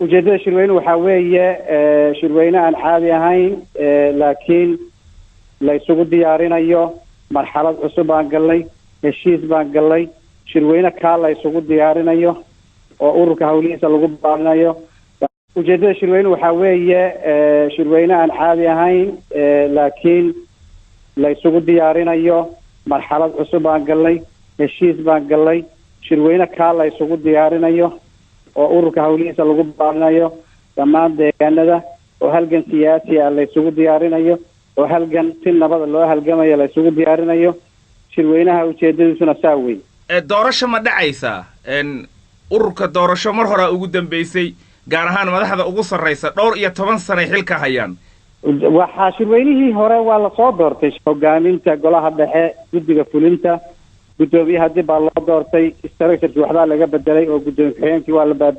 Ujeeddada shirweyne waxaa weeye shirweyne aan caadi ahayn, laakiin la isugu diyaarinayo marxalad cusub baan galnay, heshiis baan galnay. Shirweyne kaa la isugu diyaarinayo oo ururka hawlihiisa lagu baarinayo. Ujeeddada shirweyne waxaa weeye shirweyne aan caadi ahayn, laakiin la isugu diyaarinayo marxalad cusub baan galnay, heshiis baan galnay. Shirweyne kaa la isugu diyaarinayo oo ururka hawlihiisa lagu baarinayo dhammaan deegaanada, oo halgan siyaasi ah la isugu diyaarinayo, oo halgan si nabada loo halgamayo la isugu diyaarinayo. Shirweynaha ujeedadiisuna saa wey. Doorasho ma dhacaysaa ururka? Doorasho mar horaa ugu dambaysay, gaar ahaan madaxda ugu sarraysa dhowr iyo toban sanay xilka hayaan. Waxaa shirweynihii hore waa lasoo doortay hogaaminta golaha dhexe, guddiga fulinta, guddoomiyaha dib baa loo doortay, structureki waxbaa laga bedelay oo guddoomiye ku-xigeenkii waa la baabiyey.